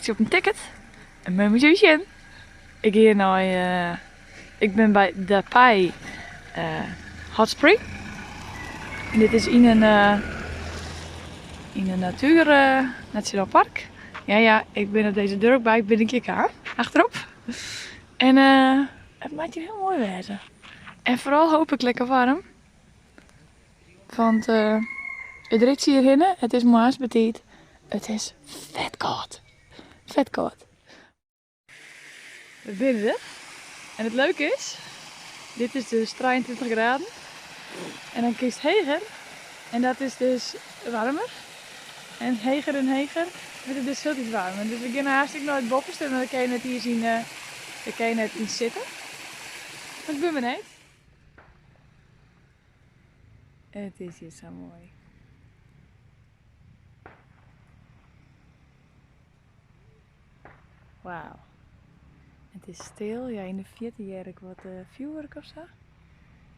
wachtsje op in ticket. En moatte we sjen. Ik gean nei, ik bin by Da Pai Hot Spring. En dit is yn in, yn in natuer, nasjonaal park. Ja, ja, ik bin op dizze dirtbike bin ik hjir kaam, achterop. En it moat hjir hiel moai wêze. En foaral hoop ik lekker waarm. Want it ritsje hjirhinne, it is moarns betiid, it is fet kâld. Fet kâld. We binne der. En it leuke is, dit is dus 23 graden. En dan kinst heger en dat is dus waarmer. En heger en heger wurdt it dus hieltyd waarmer. Dus we gean haast ek nei it boppeste, want dan kinne je net iens yn, dêr kinne je net yn sitte. Mar ik bin benijd. It is hjir sa moai. Wauw. It is stil. Ja, yn de fierte hear ik wat fjoerwurk of sa.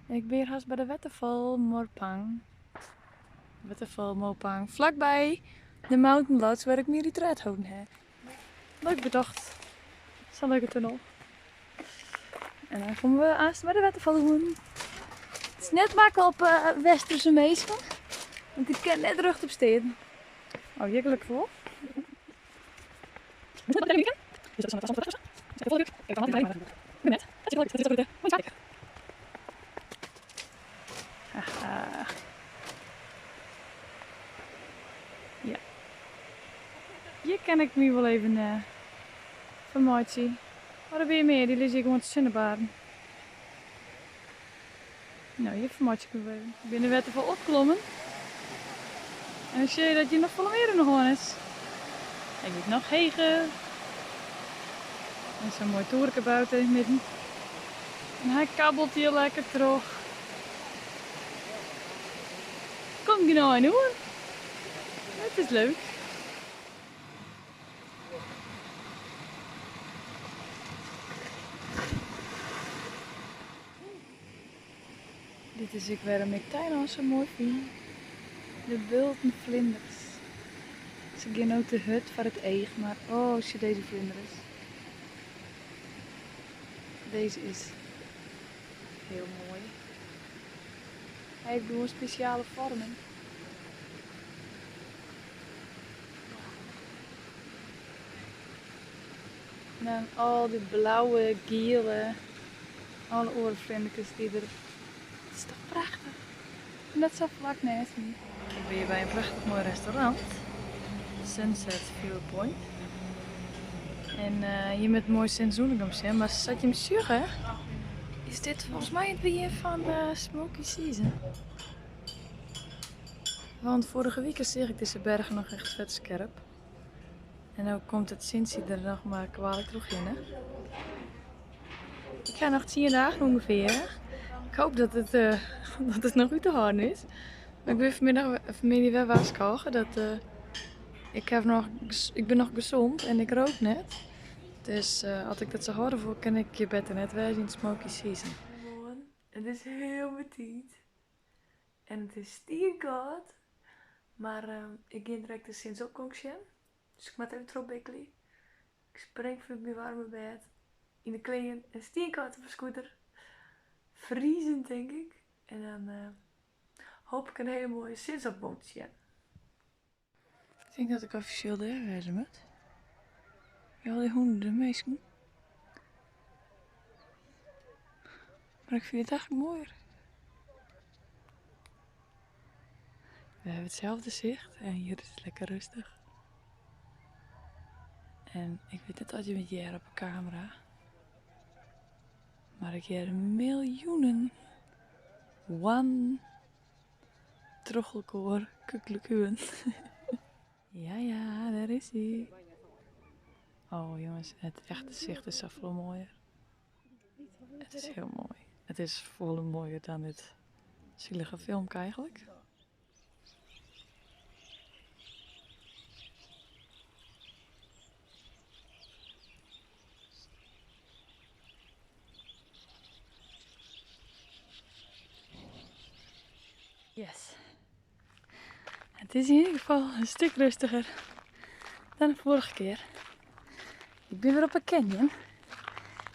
En ik bin hjir hast by de wetterfal Moppang. Wetterfal Moppang. Flakby de Mountain Lodge wêr't ik myn retreat holden ha. Leuk betocht. Sa'n leuke tunnel. En dan komme we aanst by de wetterfal oan. It is net makke op westerse minsken, want ik kin net rjochtop stean. Oh, hjir gelokkich wol. Haha. Ja. Hjir kin ik my wol even fermeitsje. Oh, der binne mear, dy lizze hjir gewoan te sinnebaden. No, hjir fermeitsje ik my wol even. Ik bin de wetterfal opklommen. En dan sjoch je dat hjir noch folle mear oan de hân is. Hy giet noch heger. En sa'n moai toerke boud yn it midden. En hy kabbelt hjir lekker troch. Komt gjin ein oan. It is leuk. Dit is ek wêrom ik Tailân sa moai fyn. De bulten flinders. Se gean no te hurd foar it each, mar oh, sjoch dizze flinder ris. Dizze is hiel moai. Hy hat gewoan spesjale foarmen. En dan al dy blauwe, giele, alle oare flinderkes dy't der. It is toch prachtich? En dat sa flak neist my. Ik bin hjir by in prachtich moai restaurant, Sunset Viewpoint. En hjir moat moai sinneûndergong sjen, mar sa't jim sjogge is dit folgens my it begjin fan de smoky season. Want foarige wike seach ik dizze bergen noch echt fet skerp. En no komt it sintsje der noch mar kwalik trochhinne. Ik ha noch tsien dagen ûngefear. Ik hoop dat it, dat it noch út te hâlden is. Mar ik bin fanmiddei, fanmiddei wer warskôge dat ik haw noch, ik bin noch gesond en ik rook net. Dus as ik dat sa hâlde wol, kin ik hjir better net wêze yn smoky season. Goeiemoarn, it is hiel betiid en it is stienkâld. Mar ik gean direkt de sinneopgong sjen. Dus ik moat even trochbikkelje. Ik spring fanút myn waarme bêd yn de klean en stienkâld op 'e scooter. Friezend tink ik. En dan hoop ik in hiele moaie sinneopgong te sjen. Ik tink dat ik offisjeel dêr wêze moat. By al dy hûnderten minsken. Mar ik fyn it eigentlik moaier. We hawwe itselde sicht en hjir is it lekker rêstich. En ik wit net oft jim it hearre op 'e kamera, mar ik hear miljoenen hoannen troch elkoar kukelikuwen. Ja, ja, dêr is hy. Oh jonges, it echte sicht is safolle moaier. It is hiel moai. It is folle moaier dan dit sielige filmke eigentlik. Yes. It is yn ieder gefal in stik rêstiger dan de foarige kear. Ik bin wer op 'e Canyon.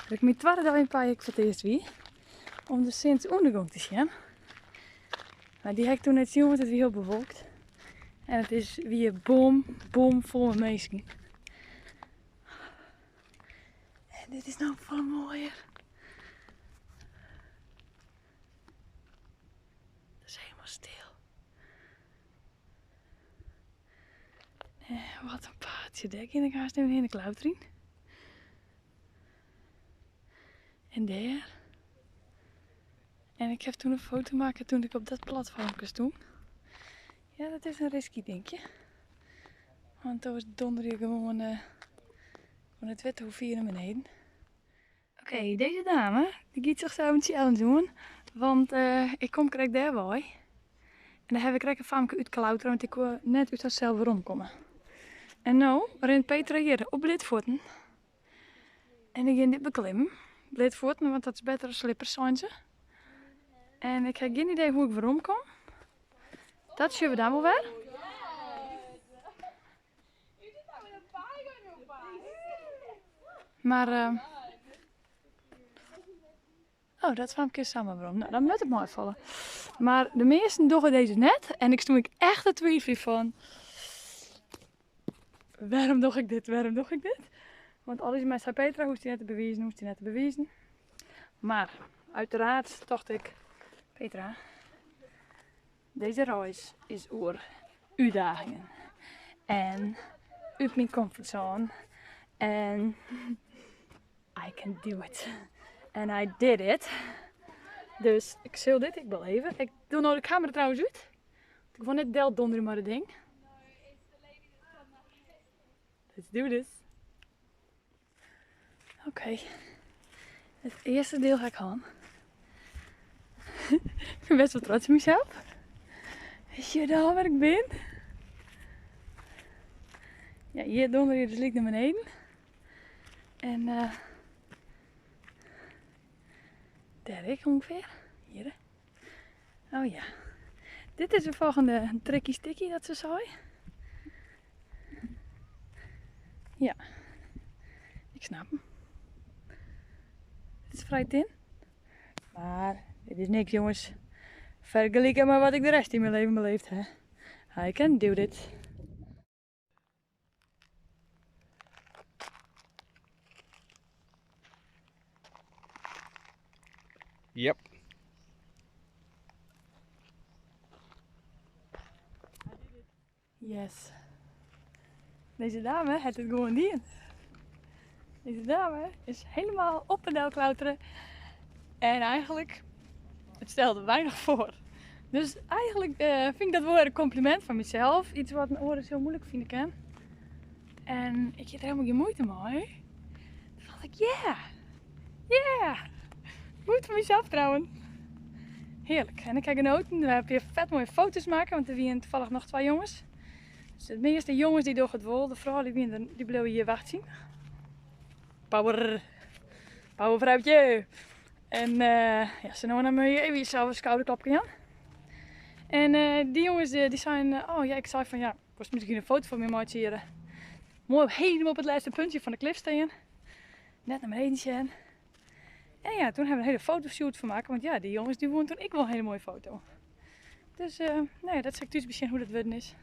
Wêr't ik myn twadde dei yn Pajek foar it earst wie. Om de sinneûndergong te sjen. Mar dy ha ik toen net sjoen, want it wie hiel bewolkt. En it is wie bom, bom fol mei minsken. En dit is no folle moaier. It is hielendal stil. En wat in paadsje. Dêr kin ik hast even hinne klauterjen. En dêr. En ik ha toen in foto makke toen ik op dat platfoarmke stond. Ja, dat is in risky dinkje. Want dan donder je gewoan fan it wetter hoe fier nei beneden. Oké, deze dame die giet zichzelf een challenge doen. Want ik kom krekt dêrwei. En dêr ha ik krekt in famke útklautere, want ik koe net út harsels weromkomme. En no rint Petra hjir op bleate fuotten. En ik gean dit beklimmen. Bleate fuotten, want dat is better as slippers, seine se. En ik ha gjin idee hoe't ik weromkom. Dat sjogge we dan wol wer. Mar, oh, dat famke is samar werom. No, dan moat it meifalle. Mar de measten dogge dizze net. En ik stond echt te twiveljen fan: wêrom doch ik dit? Wêrom doch ik dit? Want alles mei sei Petra, hoechst dy net te bewizen, hoechst dy net te bewizen. Mar uiteraard tocht ik: Petra, dizze reis is oer útdagingen. En út myn comfortzone. En I can do it. And I did it. Dus ik sil dit ek beleve. Ik doch no de kamera trouwens út. Ik wol net deldonderje mei dat ding. Let's do this. Oké. It earste diel ha ik hân. Ik bin bêst wol trots op mysels. Sjoch dan wêr't ik bin. Ja, hjir donder je dus lyk nei beneden. En dêr ek ûngefear. Hjir. Oh ja. Dit is de folgjende tricky sticky dat se sei. Ja. Ik snap 'm. It is frij tin. Mar dit is niks, jonges. Fergelike mei wat ik de rest yn myn libben beleefd ha. I can do dit. Yep. Yes. Dizze dame hat it gewoan dien. Dizze dame is hielendal op en del klautere. En eigentlik, it stelde weinich foar. Dus eigentlik fyn ik dat wol wer in kompliment fan mysels. Yts wat in oar hiel muoilik fine kin. En ik hie der hielendal gjin muoite mei. Toen tocht ik, yeah, Goed foar mysels trouwen. Hearlik. En ik ha genoten. We hawwe fet moaie foto's makke, want der wiene tafallich noch twa jonges. Dus de measte jonges dy dogge it wol. De froulju dy bliuwe hjir wachtsjen. Power. Power vrouwtje. En ja, se no dan moatte je even jesels in skouderklopke jaan. En dy jonges dy seinen, oh ja, ik sei fan ja, wolst miskien in foto fan my meitsje hjir. Moai hielendal op it lêste puntsje fan de klif stean. Net nei beneden sjen. En ja, toen hawwe we in hiele fotoshoot fan makke, want ja, dy jonges dy woene toen ek wol in hiele moaie foto. Dus no ja, dat sil ik thús besjen hoe't dat wurden is.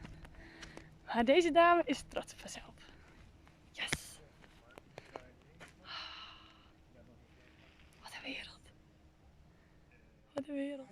Mar dizze dame is trots op harsels. Yes! Wat in wereld. Wat in wereld.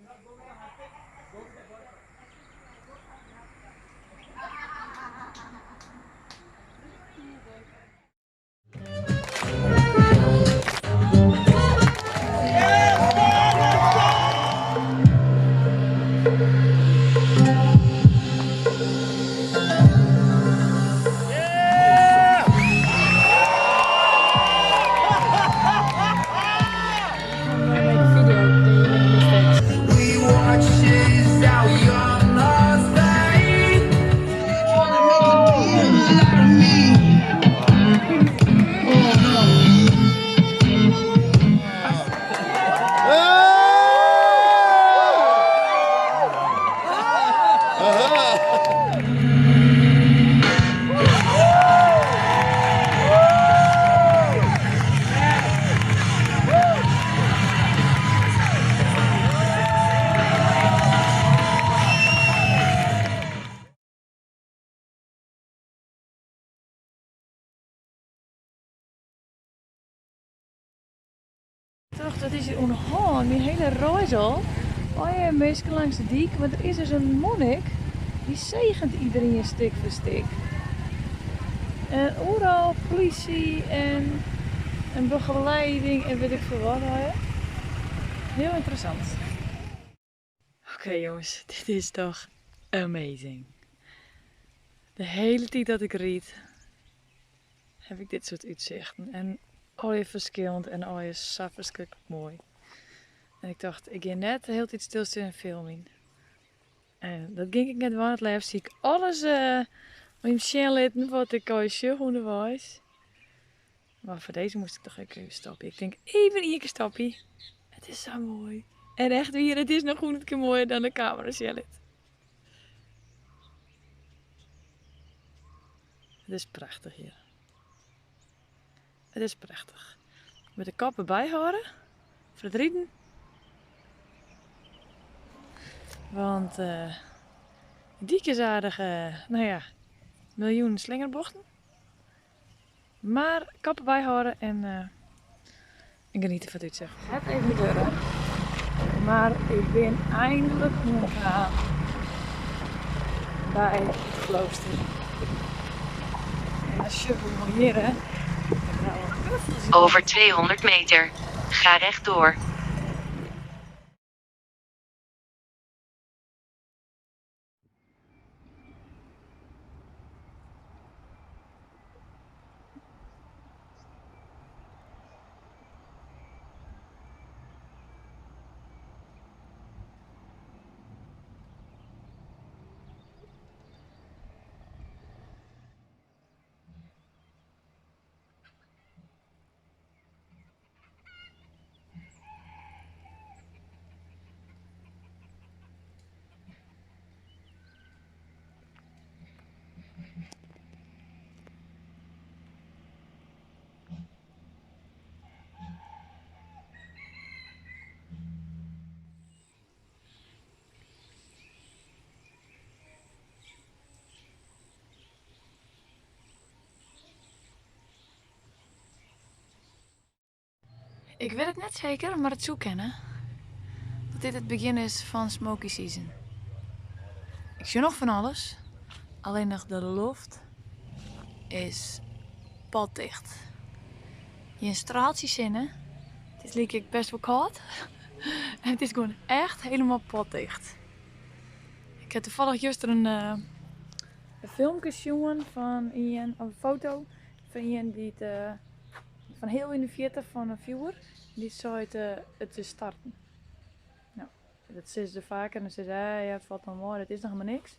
We watch as our young hearts fade. Trying to make a deal out of me. Oh no. wat is hier oan de hân? Myn hiele reis al. Allegear minsken langs de dyk, want der is dus in monnik dy segent iderien stik foar stik. En oeral polysje en in begeleiding en wit ik folle wat allegear. Hiel ynteressant. Oké jonges, dit is toch amazing. De hiele tiid dat ik ryd haw ik dit soart útsichten. En allegear ferskillend en allegear sa ferskriklik moai. En ik tocht, ik gean net de hiele tiid stilstean en filmjen. En dat gyng ik net dwaan. It leafst hie ik alles oan jim sjen litten wat ik allegear sjoch ûnderweis. Mar foar dizze moast ik toch ek even stopje. Ik tink even ien kear stopje. It is sa moai. En echt wier, it is noch hûndert kear moaier dan de kamera sjen lit. It is prachtich hjir. It is prachtich. Mei de kop derby hâlde foar it riden. Want de dyk is aardich, no ja, miljoenen slingerbochten. Mar kop derby hâlde en geniete fan it útsicht. It hat even duorre, mar ik bin einlik oankaam by it klooster. En dan sjogge we gewoan hjir, hè. Over 200 meter. Ga rechtdoor. Ik wit it net seker, mar it soe kinne dat dit it begjin is fan smoky season. Ik sjoch noch fan alles, allinnich de loft is potticht. Gjin straaltsje sinne, it is lyk ek best wol kâld en it is gewoan echt helemaal potticht. Ik ha tafallich juster in filmke sjoen fan ien, of in foto fan ien dy't fan hiel yn de fierte fan in fjoer, dy't seit it is starten. No, dat sizze se faker en dan sizze se, ja, it falt noch mei, dat is noch helemaal niks.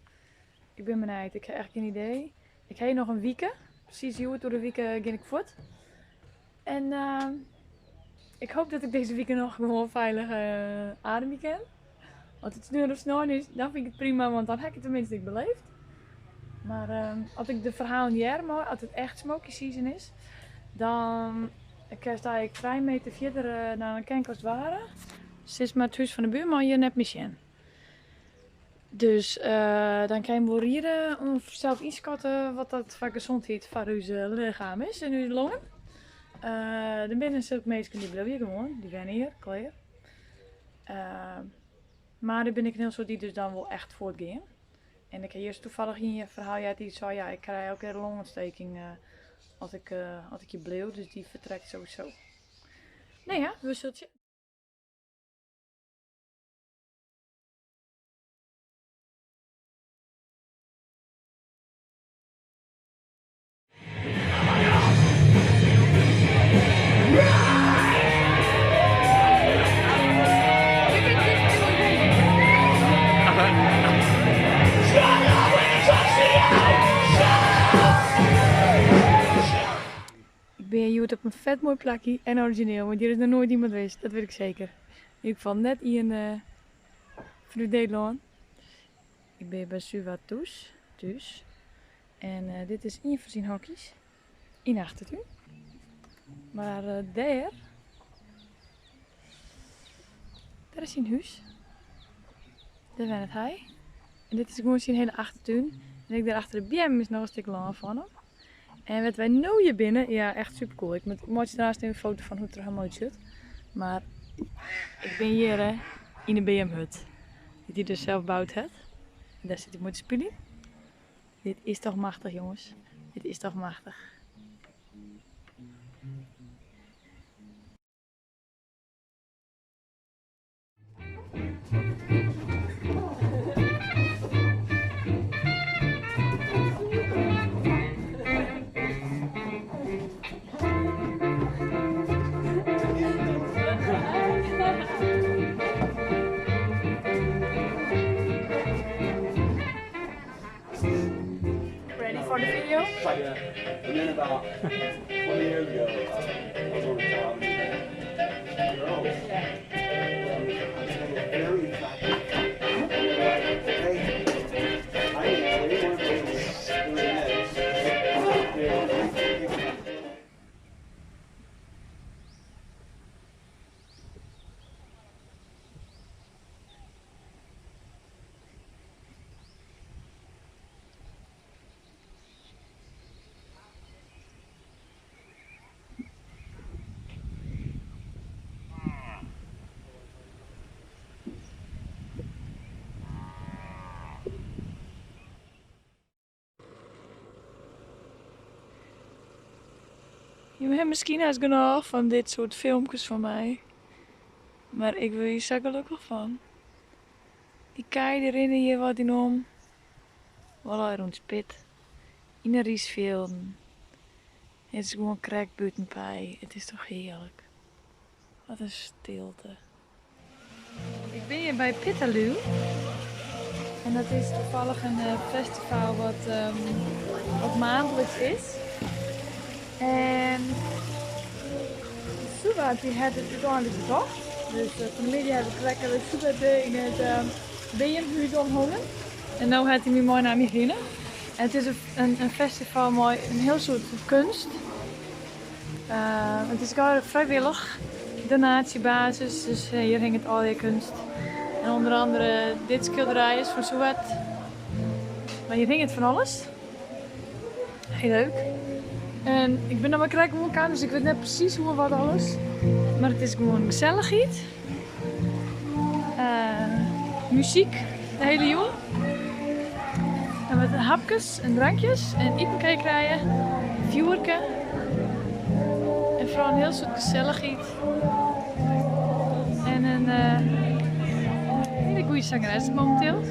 Ik bin benijd, ik ha echt gjin idee. Ik ha hjir noch in wike, presys hjoed oer in wike gean ik fuort. En ik hoop dat ik dizze wike noch gewoan feilich ademje kin. As it sneon of snein is, dan fyn ik it prima, want dan ha ik it tenminste ek beleefd. Mar as ik de ferhalen hear mei, as it echt smoky season is, dan kinst eigentlik 3 meter fierder dan kin ik as it ware, sis mar it hús fan de buorman hjir net mear sjen. Dus dan kin je wol riede of sels ynskatte wat dat foar gezondheid foar ús lichem is en ús longen. Der binne in soad minsken dy bliuwe hjir gewoan, dy wenne hjir, klear. Mar der binne ek in hiel soad dy't dus dan wol echt fuortgean. En ik ha juster toevallig ien ferhaal heard dy't sei, ja, ik krij elke kear longontsteking as ik hjir bliuw, dus dy fertrekt sowieso. No ja, we sille sjen. Ik bin hjoed op in fet moai plakje en orizjineel, want hjir is noch noait iemand west, dat wit ik seker. Yn ieder gefal net ien fanút Nederlân. Ik bin hjir by Suwa thús, thús. En dit is ien fan syn hokjes yn de achtertún. Mar dêr, dêr is syn hús. Dêr wennet hy. En dit is gewoan syn hiele achtertún. En ek dêr achter de beammen is noch in stik lân fan him. En wêr't wy no hjir binne, ja echt super cool. Ik meitsje trouwens even in foto fan hoe't it der helemaal útsjocht. Mar Ik bin hjir yn de beamhut, dy't hy dus sels boud hat. En dêr sit hy moai te spyljen. Dit is toch machtich, jonges. Dit is toch machtich. Ready for the video? Yeah. And then about 20 years ago, I was on the job and girls. Very attractive. And they're like, hey, I they weren't really doing this. They were Jim ha miskien hast genôch fan dit soart filmkes fan my, mar ik wurd hjir sa gelokkich fan. Dy kij dy rinne hjir wat yn om, wol al rûn spit, yn de rysfjilden. It is gewoan krekt bûten py, it is toch hearlik. Wat in stilte. Ik bin hjir by Pittalieu en dat is toevallig in festival wat, wat maandelijks is. En Subat die hat it úteinlik betocht. Dus fan 'e middei ha ik lekker by Subat yn it beamhûs omhongen. En no hat hy my meinaam hjirhinne. En it is in festival mei in hiel soad keunst. It is allegear frijwillich, donaasjebasis, dus hjir hinget allegear keunst. En ûnder andere dit skilderij is fan Suat. Mar hjir hinget fan alles. Hiel leuk. En ik bin noch mar krekt oankaam, dus ik wit net presys hoe en wat alles. Mar it is gewoan gesellichheid. Muzyk de hiele jûn. En wat hapkes en drankjes en iten kan je krije. Fjoerke. En foaral in hiel soad gesellichheid. En in hiele goede zangeres momenteel.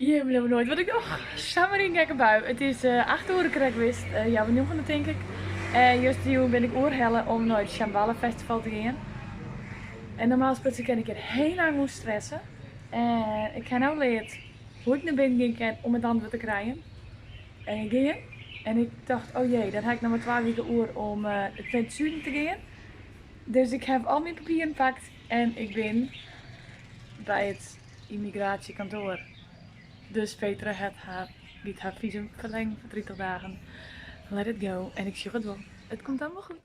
Jim leauwe noait wat ik doch. Samar yn gekke bui. It is 8 oere krekt west, healwei njoggenen tink ik. En justerjûn bin ik oerhelle om nei it Shambhala Festival te gean. En normaal sprutsen kin ik hjir hiel lang oer stresse. En ik ha no leard hoe ik nei binnen gean kin om it antwurd te krijen. En ik gean. En ik tocht, oh jee, dan ha ik noch mar 2 wike oer om nei it suden te gean. Dus ik ha al myn papieren pakt en ik bin by it ymmigraasjekantoar. Dus Petra hat har, giet har visum ferlengen foar 30 dagen. Let it go en ik sjoch it wol. It komt allemaal goed.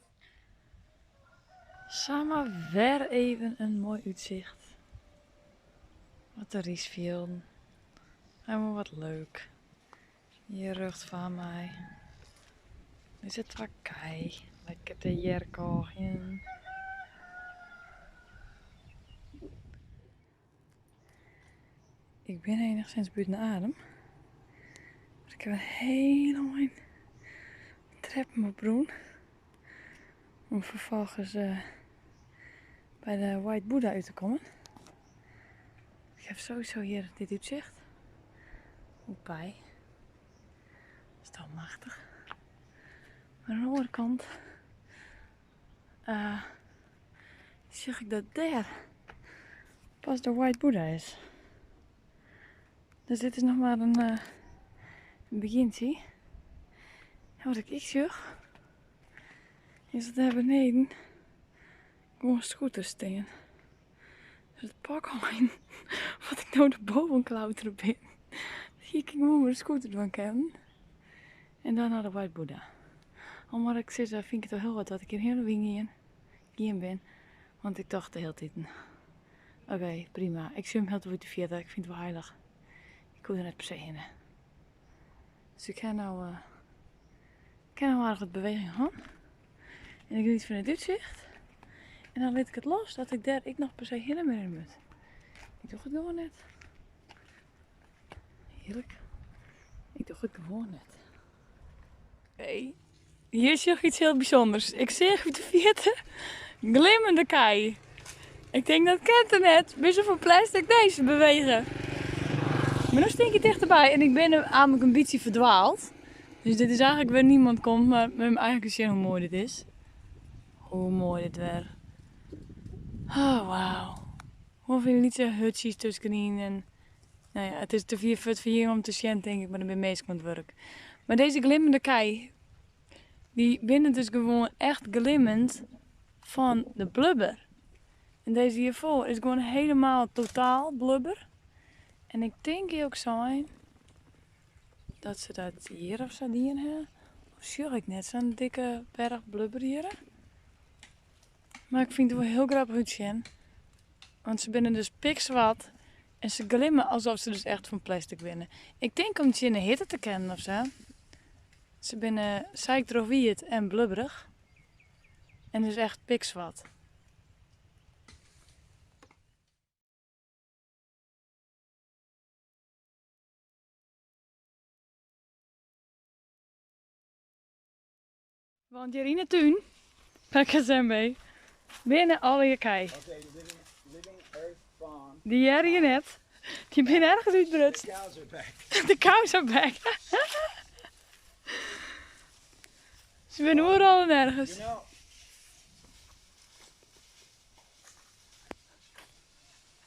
Samar wer even in moai útsicht. Wat de rysfjilden. Helemaal wat leuk. Hjir rjocht foar my is it twa kij. Lekker te jerkôgjen. Ik bin enigszins bûten adem. Maar ik heb in hiele ein treppen oprûn. Om ferfolgens by de White Buddha út te kommen. Ik heb sowieso hjir dit útsicht. Oepij. Dat is toch machtich. Maar oan de oare kant sjoch ik dat dêr pas de White Buddha is. Dus dit is noch mar in. Begjint hy. En wat ik ek sjoch, is dat dêr beneden gewoan scooters stean. Dus it pak ein wat ik no de boven klautere bin, hie ik gewoan mei de scooter dwaan kinnen. En dan nei de White Buddha. Al moat ik sizze, fyn ik it al hiel wat dat ik hjir hinne gien bin. Want ik tocht de hiele tiid, oké, prima. Ik swim hiel út de fierte, ik fyn it wol heilich. Ik hoech der net per se hinne. Dus ik ha no, ik ha no aardich wat beweging hân. En ik geniet fan it útsicht. En dan lit ik it los dat ik dêr ek noch per se hinne rinne moat. Ik doch it gewoan net. Hearlik. Ik doch it gewoan net. Hey, hjir sjoch ik iets hiel bysûnders. Ik seach út de fierte glimmende kij. Ik tink dat kin toch net? Binne se fan plastic? Nee, se bewege. Mar no stean ik hjir tichterby en ik bin namelijk in bytsje ferdwaald. Dus dit is eigentlik wêr niemand komt, mar we hawwe eigentlik sjen hoe moai dit is. Hoe moai dit wer. Oh, wauw. Hoefolle lytse hutsjes tuskenyn en no ja, it is te fier fuort foar jim om te sjen, tink ik, mar der binne minsken oan it wurk. Mar dizze glimmende kij, dy binne dus gewoan echt glimmend fan de blubber. En dizze hjirfoar is gewoan hielendal totaal blubber. En ik tink ek sein dat se dat hjir of sa dien ha. Of sjoch ik net sa'n dikke berch blubber hjir? Mar ik fyn it wol hiel grappich útsjen. Want se binne dus pikswart en se glimme alsof se dus echt fan plastic binne. Ik tink om tsjin de hitte te kinnen of sa. Se binne seik troch wiet en blubberich. En dus echt pikswart. Want hjir yn 'e tún, by Kazembe, binne allegear kij. Okay, Living Earth Farm. Dy hearre je net. Dy binne ergens útbrutsen. The cows are back. De cows are back. Se binne oeral en nergens. You know,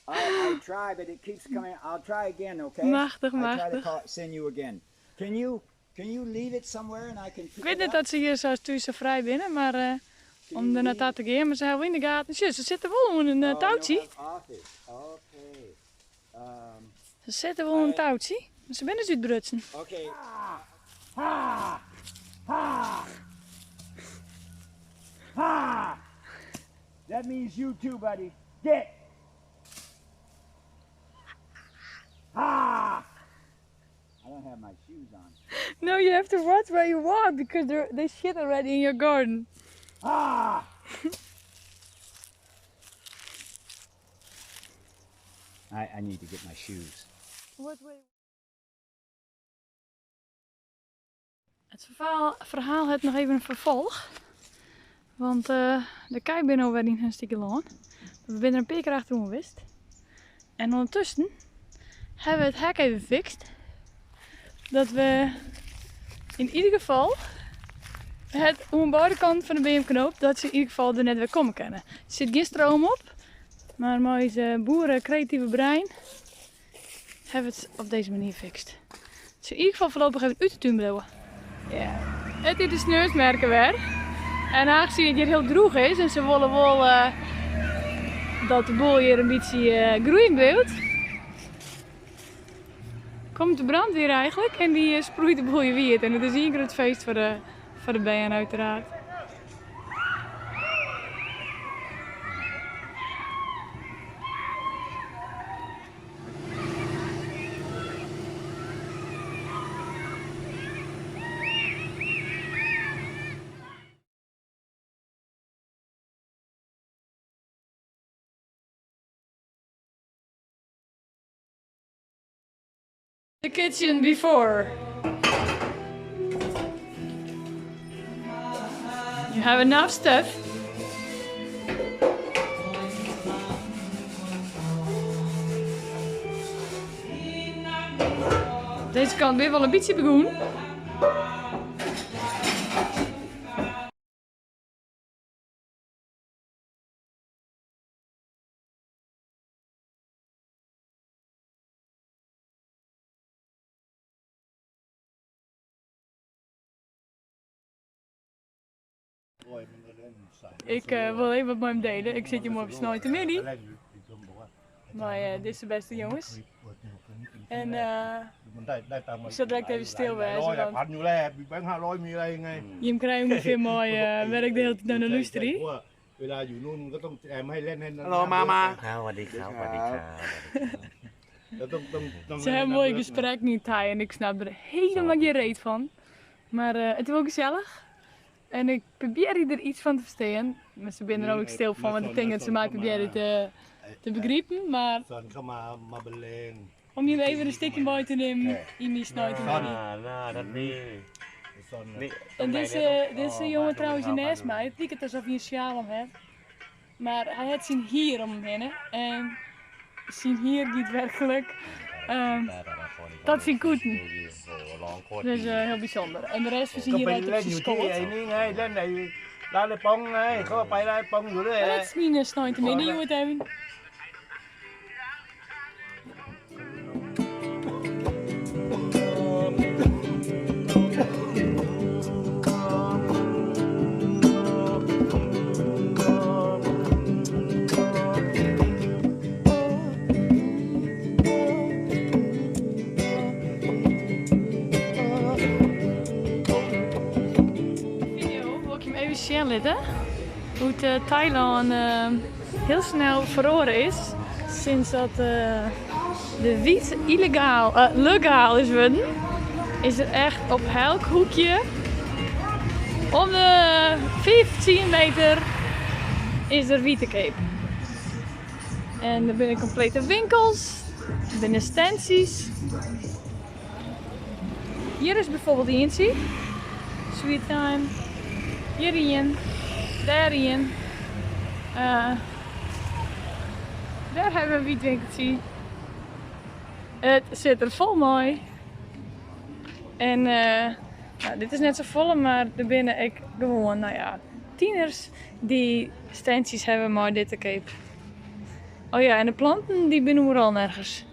I try, but it keeps coming. I'll try again, okay? Machtich, I try to machtich. call, send you again. Can you leave it somewhere and I can pick Ik wit it net up? dat se hjir sa thús sa frij binne, mar om der nei ta te gean. Mar se hawwe yn de gaten. Sjoch, se sitte wol oan in Oh, toutsje. you have office. Okay. Se sitte wol oan in toutsje, mar se binne dus útbrutsen. Okay. Ha! Ha! Ha! That means you too, buddy. Get! Ha! I don't have my shoes on. No, you have to watch where you walk because they shit already in your garden. Ah! I need to get my shoes. Het verhaal hat noch even in ferfolch. Want de kij binne alwer yn in stikje lân. We binne der in pear kear achteroan west. En ûndertusken hawwe we it hek even fixt. Dat we yn ieder gefal it oan beide kanten fan de beam knoop, dat se yn ieder gefal der net wer komme kinne. Der sit gjin stroom op, mar mei ús boeren kreative brein hawwe we it op dizze manier fixt. Dat se yn ieder gefal foarlopich even út de tún bliuwe. Ja, it is de sneonsmerke wer. En aangezien it hjir hiel drûch is en se wolle wol dat de boel hjir in bytsje groeien bliuwt, komt de brandweer eigentlik en dy sproeit de boel hjir wiet. En it is ien grut feest foar de bern uiteraard. The kitchen before. You have enough stuff. Dizze kant wer wol in bytsje begûn. Ik wol even wat mei him dele. Ik sit hjir moai op sneintemiddei mei dizze bêste jonges. En ik sil direkt even stil wêze, want jim krije ûngefear mei wêr't ik de hiele tiid nei lústerje. Hallo mama. Se hawwe moaie gesprekken yn Thai en ik snap der helemaal gjin reet fan. Mar it is wol gesellich en ik probearje der iets fan te ferstean. Mar se binne der no ek stil fan, want ik tink dat se my probearje te begripen. Mar om jim even in stikje mei te nimmen yn myn sneintemiddei. En dizze jonge trouwens hjir nêst my, it liket asof hy in sjaal om hat. Mar hy hat syn hier om him hinne en syn hier giet werklik tot syn kûten. Dus hiel bysûnder. En de rest fan syn hier leit op syn skoat. Mar dat is myn sneintemiddei hjoed even. Video wol ik jim even sjen litte hoe't Tailân hiel snel feroare is sinds dat de wyt illegaal, legaal is wurden, is der echt op elk hoekje om de 15 meter is der wyt te keap. En der binne komplete winkels, der binne stantsjes. Hjir is bijvoorbeeld ientsje. Sweet Time. Hjir ien. Dêr ien. Dêr hawwe we in wytwinkeltsje. It sit der fol mei. En no, dit is net sa folle, mar der binne ek gewoan, no ja, tieners dy't stantsjes hawwe mei dit te keap. Oh ja, en de planten dy binne oeral nergens.